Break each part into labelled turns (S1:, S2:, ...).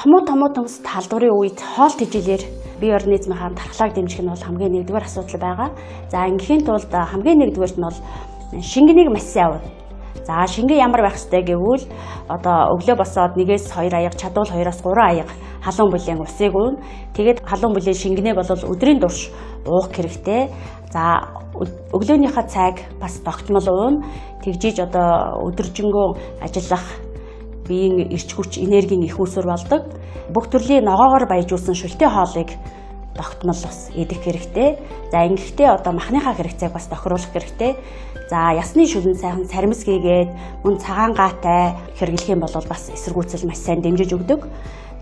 S1: Томуу томуу төмс талдварын үед хоол тэжээлээр бие организмынхаа тархлааг дэмжих нь бол хамгийн нэгдүгээр асуудал байгаа. За, ингээхийн тулд хамгийн нэгдүгээрт нь бол шингэнийг маш сайн авна. За, шингэн ямар байх ёстой гэвэл одоо өглөө босоод 1-2 аяга, чадвал 2-3 аяга халуун бүлээн усыг ууна. Тэгээд халуун бүлээн шингэнээ бол өдрийн турш уух хэрэгтэй. За, өглөөнийхөө цайг бас тогтмол ууна. Тэгжиж одоо өдөржингөө ажиллах биеийн эрч хүч, энергийн их үүсвэр болдог. Бүх төрлийн ногоогоор баяжуулсан шүлтэй хоолыг тогтмол бас идэх хэрэгтэй. За, ингэхдээ одоо махныхаа хэрэгцээг бас тохируулах хэрэгтэй. За, ясны шүлэн сайхан сармис хийгээд мөн цагаан гаатай хэрэглэх юм бол бас эсэргүүцэл маш сайн дэмжиж өгдөг.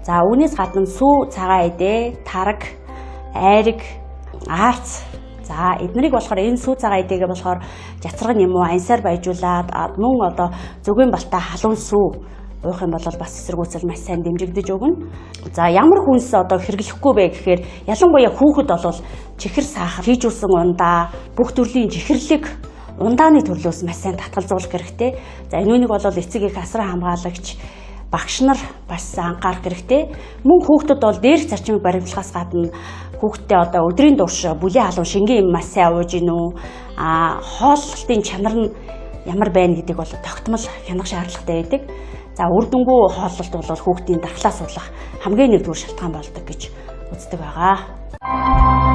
S1: За, үүнээс гадна сүү, цагаан эдээ, тараг, айраг, аарц. За, эднэрийг болохоор энэ сүү, цагаан эдээгээ болохоор жацарган юм уу ансаар баяжуулаад мөн одоо зөгийн балтай халуун сүү уух юм бол бас эсэргүүцэл маш сайн дэмжигдэж өгнө. За, ямар хүнс одоо хэрэглэхгүй бэ гэхээр ялангуяа хүүхэд бол чихэр, сахар, хийжүүлсэн ундаа, бүх төрлийн чихэрлэг ундааны төрлөөс маш сайн татгалзуулах хэрэгтэй. За, энэ үнийг бол эцэг их, асран хамгаалагч, багш нар бас анхаарах хэрэгтэй. Мөн хүүхдэд бол дээрх зарчмыг баримтлахаас гадна хүүхдтэй одоо өдрийн турш бүлээн халуун шингэн юм маш сайн ууж гин үү? Хооллолтын чанар нь ямар байна гэдгийг бол тогтмол хянах шаардлагатай байдаг. За, үр дүнгүй хооллолт бол хүүхдийн дархлаа суулгах хамгийн нэгдүгээр шалтгаан болдог гэж үздэг байгаа.